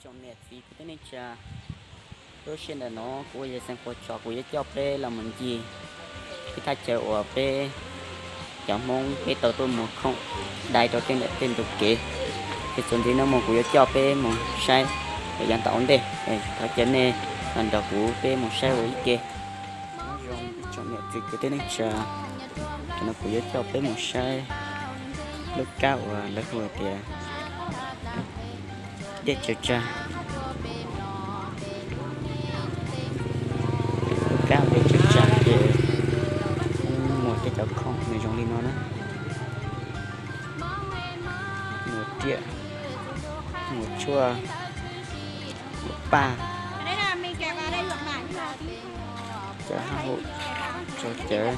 Tsoom niam txiv kwv tij neej tsa, lub sij hawm ntawm no kuv ua yawg Xeev Pos Tso, kuv yuav coj peb los mus ncig ib thaj chaw uas peb cov Hmoob peb tau tuaj mus khoom dai rau tej ntawm tej ntug kev. Ces txuas ntxiv no mus kuv yuav coj peb mus saib lawm yav tom ntej. Thov caw nej los nrog kuv peb mus saib ua ib ke. Nyob zoo tsoom niam txiv kwv tij neej tsa, tam no kuv yuav coj peb mus saib lub kab uas lawv hu tias Dej Tsawv Tsag. Lub kab Dej Tsawv Tsag ces muaj tej cov khoom nws zoo li no na. Muaj riam, muaj tshuaj, muaj paj, cov hab hum, tsau cawv,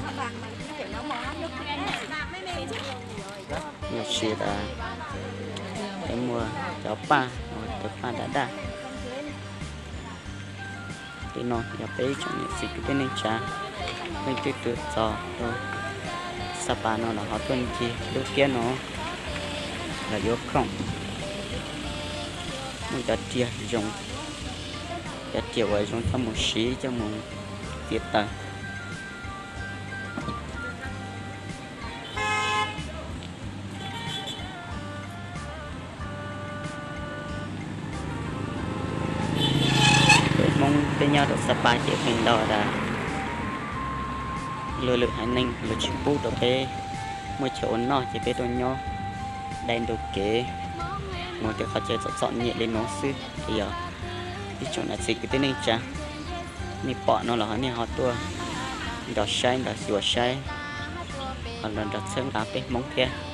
yog tsis tas muaj cov paj, cov paj daj daj. Li no yog peb ib tsoom niam txiv kwv tij neej tsa, leej twg tuaj txog rau Xab Pas no los ho tuaj ncig lub kiab no los yuav khoom. Muaj cov riam zoo, cov riam uas zoo coj mus siv coj mus txiav taws. Peb Hmoob peb nyob rau Xab Pas ces feem ntau tas luag lwm haiv neeg luag tsis pub rau peb muaj chaw ua noj ces peb tuaj nyob dai ntug kev mus rau qhov chaw txom txom nyem li no xwb. Ces yog ib tsoom niam txiv kwv tij neej tsa, nej pom no los ho nej ho tuaj nrog saib nrog xyuas saib, ho los nrog txhawb nqa peb Hmoob thiab.